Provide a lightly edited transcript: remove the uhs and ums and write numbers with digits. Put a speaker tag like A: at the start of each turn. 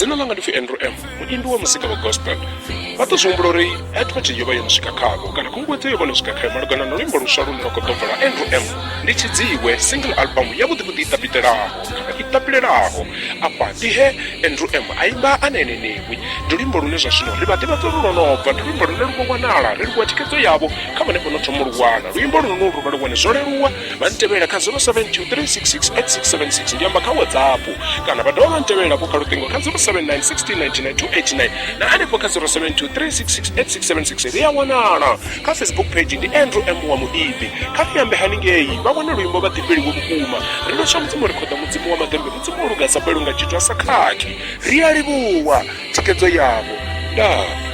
A: Dzina ḽanga ndi pfi Andrew M, muimbi wa muzika wa gospel. Vha ḓo zwi humbula uri advert yo vha yo no swika khavho kana khunguwedzo yo vha no swika khayo malugana na luimbo luswa lune lwa khou ḓo bva lwa Andrew M. Ndi Tshidziwe, single album yavhuḓi vhuḓi i ṱapitelaho kana i ṱapilelaho. Afha ndi he Andrew M a imba a na ene Newi. Ndi luimbo lune zwa zwino ri vha ḓivhadza uri lwo no bva, ndi luimbo lune lu vho wanala. Ri livhuwa thikhedzo yavho kha vhane vho no thoma u lu wana. Luimbo lune uri vha lu wane zwo leluwa, vha ntevhela kha 0723668676 ndi amba kha WhatsApp kana vha dovha vha ntevhelela vho kha luṱingo kha 0791699289 na hanefho kha 0723668676 ri a wanala kha Facebook page ndi Andrew M wa Muimbi. Kha ri ambe haningei vha wane luimbo vha ḓifheliwe vhukuma. Ri losha Mudzimu ri khoḓa Mudzimu wa maḓembe Mudzimu o luga sa balelwi nga tshithu a sa khakhi. Ri a livhuwa thikhedzo yavho. Ndaa.